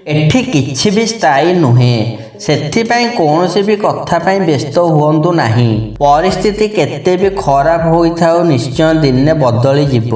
ଏଠି କିଛି ବି ସ୍ଥାୟୀ ନୁହେଁ, ସେଥିପାଇଁ କୌଣସି ବି କଥା ପାଇଁ ବ୍ୟସ୍ତ ହୁଅନ୍ତୁ ନାହିଁ। ପରିସ୍ଥିତି କେତେ ବି ଖରାପ ହୋଇଥାଉ, ନିଶ୍ଚୟ ଦିନେ ବଦଳିଯିବ।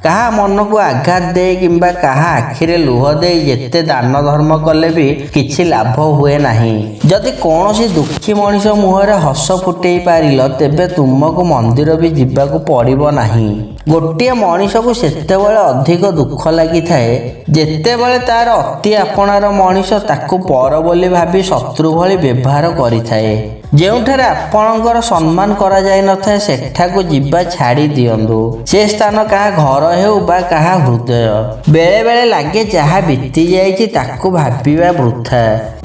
କାହା ମନକୁ ଆଘାତ ଦେଇ କିମ୍ବା କାହା ଆଖିରେ ଲୁହ ଦେଇ ଯେତେ ଦାନ ଧର୍ମ କଲେ ବି କିଛି ଲାଭ ହୁଏ ନାହିଁ। ଯଦି କୌଣସି ଦୁଃଖୀ ମଣିଷ ମୁହଁରେ ହସ ଫୁଟେଇ ପାରିଲ, ତେବେ ତୁମକୁ ମନ୍ଦିର ବି ଯିବାକୁ ପଡ଼ିବ ନାହିଁ। ଗୋଟିଏ ମଣିଷକୁ ସେତେବେଳେ ଅଧିକ ଦୁଃଖ ଲାଗିଥାଏ, ଯେତେବେଳେ ତାର ଅତି ଆପଣାର ମଣିଷ ତାକୁ ପର ବୋଲି ଭାବି ଶତ୍ରୁ ଭଳି ବ୍ୟବହାର କରିଥାଏ। ଯେଉଁଠାରେ ଆପଣଙ୍କର ସମ୍ମାନ କରାଯାଇନଥାଏ, ସେଠାକୁ ଯିବା ଛାଡ଼ି ଦିଅନ୍ତୁ। ସେ ସ୍ଥାନ କାହା ଘର ହେଉ ବା କାହା ହୃଦୟ। ବେଳେ ବେଳେ ଲାଗେ ଯାହା ବିତି ଯାଇଛି ତାକୁ ଭାବିବା ବୃଥା,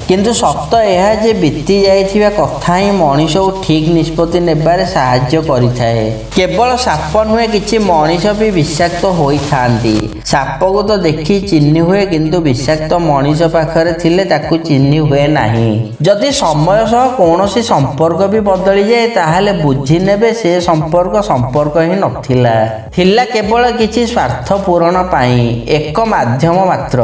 କିନ୍ତୁ ସତ ଏହା ଯେ ବିତି ଯାଇଥିବା କଥା ହିଁ ମଣିଷକୁ ଠିକ୍ ନିଷ୍ପତ୍ତି ନେବାରେ ସାହାଯ୍ୟ କରିଥାଏ। କେବଳ ସାପ ନୁହେଁ, କିଛି ମଣିଷ ବି ବିଷାକ୍ତ ହୋଇଥାନ୍ତି। ସାପକୁ ତ ଦେଖି ଚିହ୍ନି ହୁଏ, କିନ୍ତୁ ବିଷାକ୍ତ ମଣିଷ ପାଖରେ ଥିଲେ ତାକୁ ଚିହ୍ନି ହୁଏ ନାହିଁ। ଯଦି ସମୟ ସହ କୌଣସି ସମ୍ପର୍କ ବି ବଦଳିଯାଏ, ତାହେଲେ ବୁଝିନେବେ ସେ ସମ୍ପର୍କ ସମ୍ପର୍କ ହିଁ ନଥିଲା, ଥିଲା କେବଳ କିଛି ସ୍ୱାର୍ଥ ପୂରଣ ପାଇଁ ଏକ ମାଧ୍ୟମ ମାତ୍ର।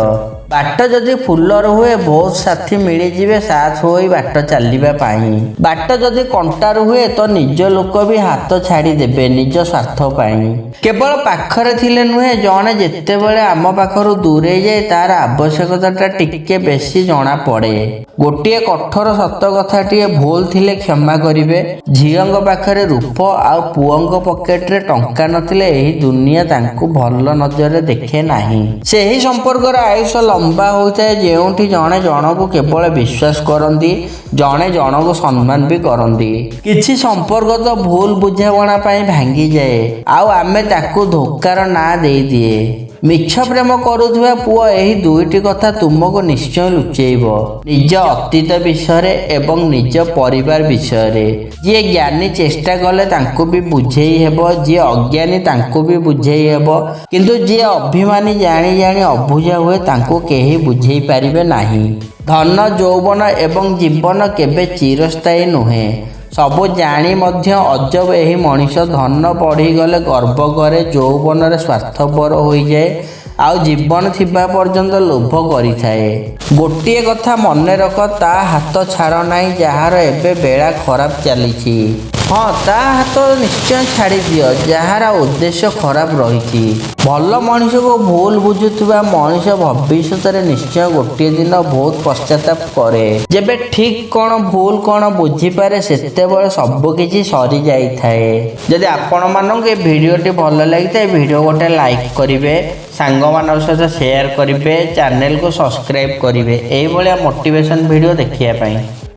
ବାଟ ଯଦି ଫୁଲର ହୁଏ, ବହୁତ ସାଥୀ ମିଳିଯିବେ ସାଥ ହୋଇ ବାଟ ଚାଲିବା ପାଇଁ। ବାଟ ଯଦି କଣ୍ଟାରୁ ହୁଏ ତ ନିଜ ଲୋକ ବି ହାତ ଛାଡ଼ିଦେବେ ନିଜ ସ୍ୱାର୍ଥ ପାଇଁ। କେବଳ ପାଖରେ ଥିଲେ ନୁହେଁ, ଜଣେ ଯେତେବେଳେ ଆମ ପାଖରୁ ଦୂରେଇ ଯାଏ, ତାର ଆବଶ୍ୟକତାଟା ଟିକେ ବେଶୀ ଜଣାପଡ଼େ। ଗୋଟିଏ କଠୋର ସତ କଥାଟିଏ, ଭୁଲ ଥିଲେ କ୍ଷମା କରିବେ। ଝିଅଙ୍କ ପାଖରେ ରୂପ ଆଉ ପୁଅଙ୍କ ପକେଟରେ ଟଙ୍କା ନଥିଲେ ଏହି ଦୁନିଆ ତାଙ୍କୁ ଭଲ ନଜରରେ ଦେଖେ ନାହିଁ। ସେହି ସମ୍ପର୍କର ଆୟୁଷ ଲମ୍ବା ହୋଇଥାଏ, ଯେଉଁଠି ଜଣେ ଜଣକୁ କେବଳ ବିଶ୍ୱାସ କରନ୍ତି, ଜଣେ ଜଣକୁ ସମ୍ମାନ ବି କରନ୍ତି। କିଛି ସମ୍ପର୍କ ତ ଭୁଲ ବୁଝାମଣା ପାଇଁ ଭାଙ୍ଗିଯାଏ, ଆଉ ଆମେ ତାକୁ ଧୋକାର ନାଁ ଦେଇଦିଏ। ମିଛ ପ୍ରେମ କରୁଥିବା ପୁଅ ଏହି ଦୁଇଟି କଥା ତୁମକୁ ନିଶ୍ଚୟ ଲୁଚେଇବ, ନିଜ ଅତୀତ ବିଷୟରେ ଏବଂ ନିଜ ପରିବାର ବିଷୟରେ। ଯିଏ ଜ୍ଞାନୀ, ଚେଷ୍ଟା କଲେ ତାଙ୍କୁ ବି ବୁଝେଇ ହେବ। ଯିଏ ଅଜ୍ଞାନୀ, ତାଙ୍କୁ ବି ବୁଝେଇ ହେବ। କିନ୍ତୁ ଯିଏ ଅଭିମାନୀ, ଜାଣି ଜାଣି ଅବୁଝା ହୁଏ, ତାଙ୍କୁ କେହି ବୁଝେଇ ପାରିବେ ନାହିଁ। ଧନ, ଯୌବନ ଏବଂ ଜୀବନ କେବେ ଚିରସ୍ଥାୟୀ ନୁହେଁ। ସବୁ ଜାଣି ମଧ୍ୟ ଅଜବ ଏହି ମଣିଷ। ଧନ ବଢ଼ିଗଲେ ଗର୍ବ କରେ, ଯୌବନରେ ସ୍ୱାର୍ଥପର ହୋଇଯାଏ, ଆଉ ଜୀବନ ଥିବା ପର୍ଯ୍ୟନ୍ତ ଲୋଭ କରିଥାଏ। ଗୋଟିଏ କଥା ମନେ ରଖ, ତା ହାତ ଛାଡ଼ ନାହିଁ ଯାହାର ଏବେ ବେଳା ଖରାପ ଚାଲିଛି। ହଁ, ତା ହାତ ନିଶ୍ଚୟ ଛାଡ଼ିଦିଅ ଯାହାର ଉଦ୍ଦେଶ୍ୟ ଖରାପ ରହିଛି। ଭଲ ମଣିଷକୁ ଭୁଲ ବୁଝୁଥିବା ମଣିଷ ଭବିଷ୍ୟତରେ ନିଶ୍ଚୟ ଗୋଟିଏ ଦିନ ବହୁତ ପଶ୍ଚାତାପ କରେ। ଯେବେ ଠିକ୍ କ'ଣ ଭୁଲ କ'ଣ ବୁଝିପାରେ, ସେତେବେଳେ ସବୁକିଛି ସରିଯାଇଥାଏ। ଯଦି ଆପଣମାନଙ୍କୁ ଏ ଭିଡ଼ିଓଟି ଭଲ ଲାଗିଥାଏ, ଭିଡ଼ିଓ ଗୋଟେ ଲାଇକ୍ କରିବେ, ସାଙ୍ଗମାନଙ୍କ ସହିତ ସେୟାର କରିବେ, ଚ୍ୟାନେଲକୁ ସବସ୍କ୍ରାଇବ୍ କରିବେ ଏଇଭଳିଆ ମୋଟିଭେସନ୍ ଭିଡ଼ିଓ ଦେଖିବା ପାଇଁ।